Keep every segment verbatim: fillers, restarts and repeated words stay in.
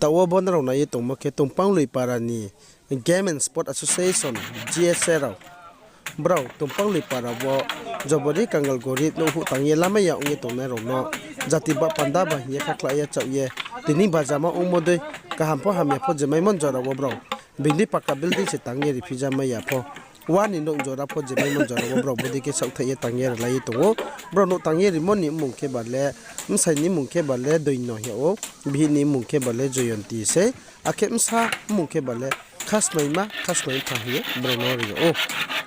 Taoh wo bo nrao nai ye tongmo khe Tongpangloi para ni Game and Sport Association, G S A rao. Brao Tongpangloi para wo jobori kangal gorib nouhhuh tang ye lamai ya ong ye tongnai rao no jati bah panda ba hing ye khakhlai ye chaoh ye, tini bajama ongmo dei kaham pho hamya pho jemaimo jora wo brao bini paka building se tang ye riphijamai ya pho. Wa ni nouh jora pho jemaimo jora wo brao bodei khe saohthaih ye tang ye rilai ye tong ou. Brao nouh tang ye rimo ni mmung khe ba le, bsai ni mmung khe ba le Doino hing yag ou, bihih ni mmung khe ba le Joyonti sei, akhe bsa mmung khe ba le Khasmaima, Khasmai Mpha hing ye brao no ri yag ou.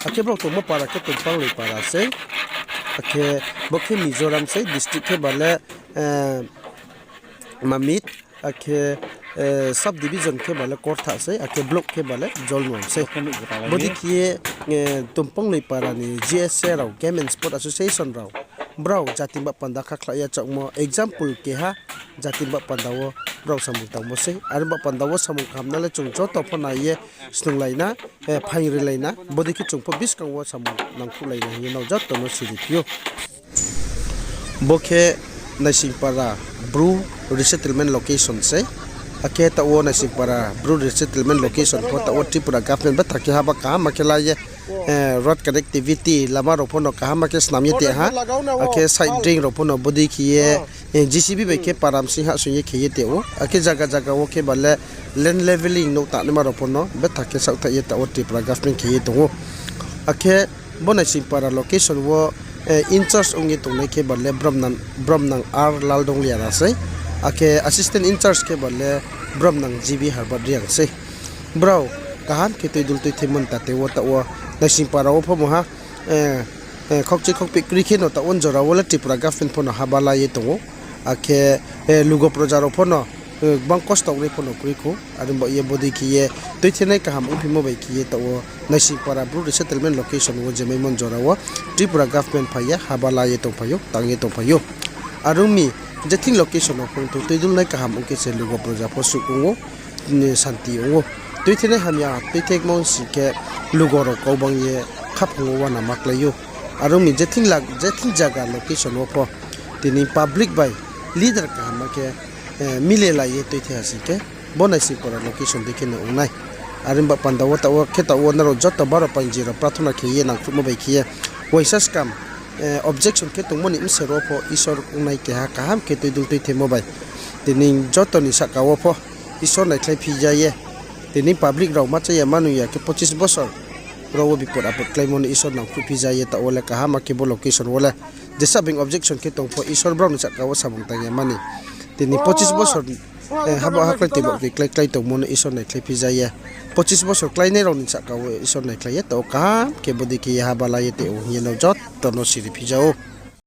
Akhe brao tongmo para khe Tongpangloi para sei. Akhe bo khe Mizoram sei, district khe ba le, eh, Mamit, akhe, eh, sub division khe ba le Kortha sei, akhe block khe ba le Jolnuam sei. Bodei khe ye, eh, Tongpangloi para ni G S A rao, Game and Sport Association rao, brao jati bah panda khakhlai ya chaohmo, example keha jati bah panda wo brao samung tangmo sei. Are bah panda wo samung kaham no le chung joto pho nai ye snunglai na, eh, phaing rilai na, bodei khe chung pho buskang wo samung nangkhruhlai na hing ye nrao joto no siri phi ou. Bo khe Naisingpara Bru resettlement location sei. Akhe taoh wo Naisingpara Bru resettlement location pho taoh wo Tripura government betha khe haba kaham ma khe la ye, eh, road connectivity lama rao pho no kaham ma khe snam ye te ha. Akhe side drain rao pho no bodei khe ye, eh, J C B bai khe param sing ha sing ye khe ye te ou. Akhe zaga zaga wo khe ba le land levelling nouh tangnaima rao pho no betha khe saohthaih ye taoh wo Tripura government khe ye tong ou. Akhe bo Naisingpara location wo, eh, in charge ong ye tongnai khe ba le Bromnang, Bromnang R Laldongliara sei. Akhe assistant in charge khe ba le Bromnang G B Harbert Reang sei. Brao kaham khe tuidul tuithaimo ni tate wo taoh wo Naisingpara wo pho mungha, eh, eh, khokchi khokpeh kri khe no taoh wo jora wo le Tripura government pho no haba la ye tong ou. Akhe, eh, lugo proja rao pho no, eh, gbang kosto ri pho no kroi khou. Are baoh ye bodei khe ye tuithenai kaham ongphimo bai khe ye taoh wo Naisingpara Bru resettlement location wo jemaimo jora wo Tripura government phai ye haba la ye tongphai ou, tang ye tongphai ou. Are ong mi jething location wo phung tong tuidulnai kaham ong khe se lugo proja pho suh ong ou, santi ong ou. Tuithenai hamya tuithekmo sing khe lugo rao kau bang ye khaphang wo uana ma klái ou. Are ong mi jething la-, jething zaga location wo pho tini public bai leader kaham ma khe, eh, mile lai ye tuithei ha sing khe bo Naisingpara location dei khe no ong nai. Are bah panda wo taoh wo khe taoh wo nrao joto baro painji rao prathona khe ye nangkhruhmo bai khe ye uaisa skam, eh, objection khe tongmo ni bsero pho Isor ongnai keha kaham khe tuidul tuithaimo bai tini joto ni sahka wo pho Isor naikhlai phi ja ye, tini public rao ma cha ya ma nung ya khe pochis bosor rao wo bipot apot kláimo no Isor nangkhruh phi ja ye taoh wo le kaham ma khe bo location wo le jesa being objection khe tong pho Isor brao ni sahka wo samung tang ya mani. Tini pochis bosor, eh, haba ha klái tei baoh tei klái klái tongmo no Isor naikhlai phi ja ye. Pochis bosor kláinai rao ni sahka wo Isor naikhlai ye taoh wo kaham khe bodei khe ye haba la ye te ong hing ye nrao joto no siri phi ja ou.